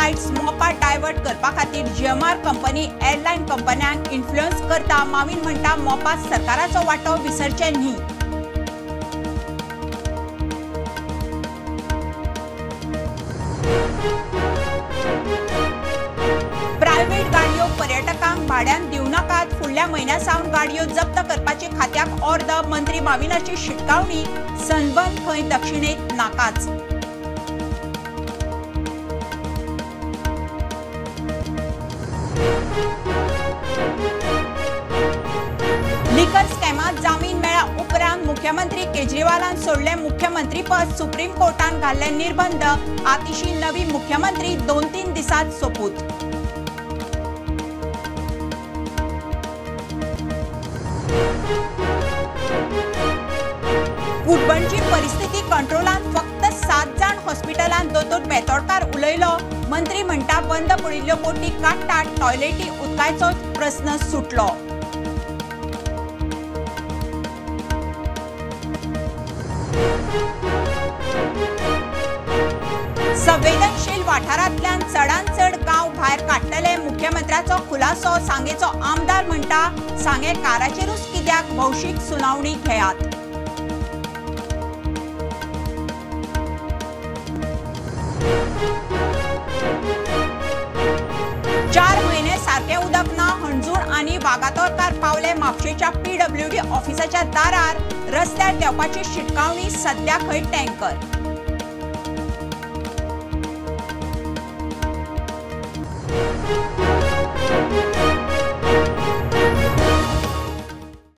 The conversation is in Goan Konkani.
फ्लायट्स मोपा डायवर्ट करपा खातीर जीएमआर कंपनी एअरलायन कंपन्यांक इन्फ्लुएन्स करता. माविन म्हणटा मोपा सरकाराचो वांटो विसरचे न्ही. प्रायव्हेट गाडयो पर्यटकांक भाड्यान दिवं नाकात. फुडल्या म्हयन्या सावन गाडयो जप्त करपाची खात्याक ऑर्द. मंत्री माविनाची शिटकावणी. सनबर्न खंय दक्षिणेत नाकाच. लिकर स्कॅमात जामीन मेळ्ळ्या उपरांत मुख्यमंत्री केजरीवालान सोडले मुख्यमंत्रीपद. सुप्रीम कोर्टान घाल्ले निर्बंध. आतिशी नवी मुख्यमंत्री 2-3 दिसांत सोपूत. कुटबणची परिस्थिती कंट्रोलांत, फक्त 7 जाण हॉस्पिटलांत. दोतोर बेतोडकार उलयलो. मंत्री म्हणटा बंद पडिल्ल्यो बोटी काडटात, टॉयलेटी उदकाचो प्रस्न सुटलो. संवेदनशील वाठारांतल्यान चडान चड गांव भायर काडटले. मुख्यमंत्र्याचो खुलासो. सांगेचो आमदार म्हणटा सांगे काराचेरूच कित्याक भौशीक सुनावणी घेयात. चार म्हयने सारकें उदक ना. हणजूण आनी वागातोरकार पावले म्हापशेच्या पीडब्ल्यूडी ऑफिसाच्या दारार. रस्त्यार देंवपाची शिटकावणी. सद्या खंय टँकर.